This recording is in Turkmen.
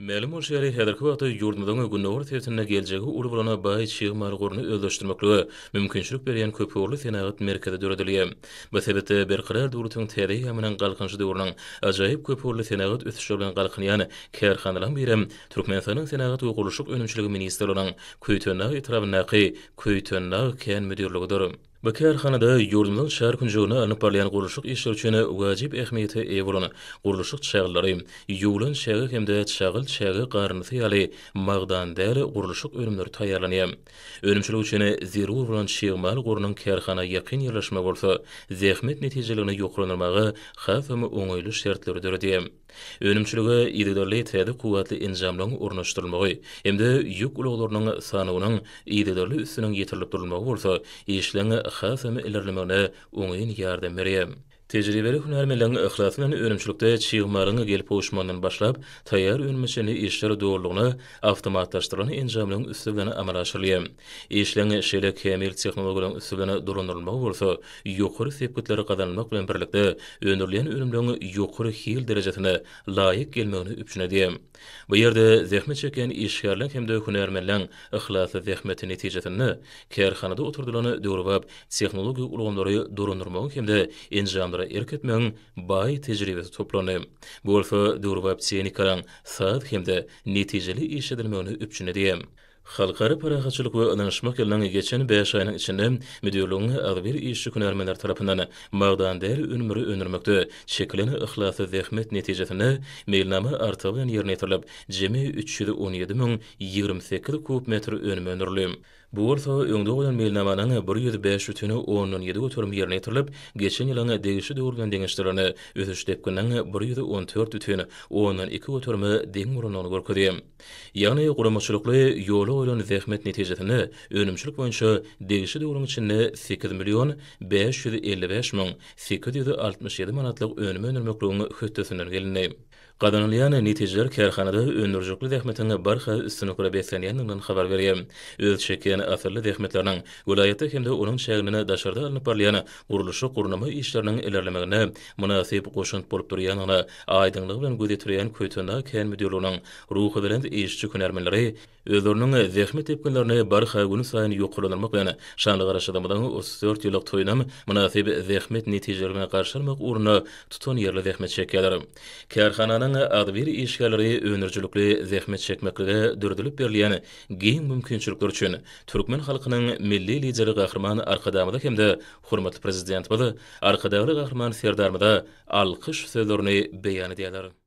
Mälim bolşy ýaly, häzirki wagtda ýurdumyzyň gündogar sebitinde geljegi uly bolan baý çig mal goruny özleşdirmeklige mümkinçilik berýän köpugurly senagat merkezi döredilýär. Bu sebitde Berkarar döwletiň täze eýýamynyň Galkynyşy döwrüniň ajaýyp köpugurly senagat ösüşleri bilen galkynýan kärhanalaryň birem Türkmenistanyň Senagat we gurluşyk önümçiligi ministrliginiň Köýtendag etrabyndaky Köýtendag kän müdirligidir. Bu kärhanada ýurdumyzyň çar künjeginde alnyp barylýan gurluşyk işleri üçin wajyp ähmiýete eýe bolan gurluşyk çagyllary, ýuwlan çäge hem-de çagyl çäge garyndysy ýaly magdan däl gurluşyk önümleri taýýarlanýar. Önümçilik üçin zerur bolan çig mal gorunyň kärhana ýakyn ýerleşmegi bolsa, zähmet netijeliligini ýokarlandyrmaga hasam oňaýly şertleri döredýär. Önümçilige yzygiderli täze kuwwatly enjamlaryň ornaşdyrylmagy hem-de ýük ulaglarynyň sanawynyň yzygiderli üstüniň ýetirilip durulmagy bolsa, işleň hasam ilerlemegine oňyn ýardam berýär. Tejribeli hünärmenleriň yhlasy bilen önümçilikde çig malyň gelip gowuşmagyndan başlap, taýýar önüme çenli işler dolulygyna awtomatlaşdyrylan enjamlaryň üsti bilen amala aşyrylýar. Işleň şeýle kämil tehnologiýalaryň üsti bilen dolandyrylmagy bolsa, ýokary sepgitleri gazanylmak bilen birlikde, öndürilýän önümleriň ýokary hil derejesine laýyk gelmegini üpjün edýär. Bu ýerde zähmet çekýän işgärleň hem-de hünärmenleň yhlasly zähmeti netijesinde kärhanada oturdylan döwrebap tehnologik ulgamlary dolandyrmagyň hem-de enjamlara erk etmegiň baý tejribesi toplandy. Bu bolsa döwrebap tehnikalaryň saz hem-de netijeli işledilmegini üpjün edýär. Halkara parahatçylyk we ynanyşmak ýylynyň geçen bäş aýynyň içinde müdirligiň agzybir işçi-hünärmenleri tarapyndan magdan däl önümleri öndürmekde çekilen yhlasly zähmet netijesinde meýilnama artygy bilen ýerine ýetirilip, jemi 317 028 kub metr önüm öndürildi. Bu bolsa öňde goýlan meýilnamanyň 105 bütin ondan ýedi göterim ýerine ýetirilip, geçen ýylyň degişli döwri bilen deňeşdirilende ösüş depgininiň 114 bütin ondan iki göterime deň bolandygyny görkezýär. Ýagny guramaçylykly ýola goýlan zähmet netijesinde önümçilik boýunça degişli döwrüň içinde 8 million 555 867 manatlyk önüm öndürmekligiň hötdesinden gelindi. Gazanylýan netijeler kärhanada öndürijilikli zähmetiň barha üstünliklere beslenýändiginden habar berýär. Öz çekýän asylly zähmetleriniň welaýatda hem-de onuň çäginden daşarda alnyp barylýan gurluşyk-gurnama işleriniň ilerlemeginde mynasyp goşant bolup durýandygyna aýdyňlygy bilen göz ýetirýän Köýtendag kän müdirliginiň ruhubelent işçi-hünärmenleri özleriniň zähmet depginlerini barha günsaýyn ýokarlandyrmak bilen, şanly Garaşsyzlygymyzyň 34 ýyllyk toýunam mynasyp zähmet netijeleri bilen garşy almak ugrunda tutanýerli zähmet çekýärler. Kärhananyň agzybir işgärleri öndürijilikli zähmet çekmeklige döredilip berilýän giň mümkinçilikler üçin türkmen halkynyň Milli Lideri Gahryman Arkadagymyza hem-de hormatly Prezidentimiz Arkadagly Gahryman Serdarymyza alkyş sözlerini beýan edýärler.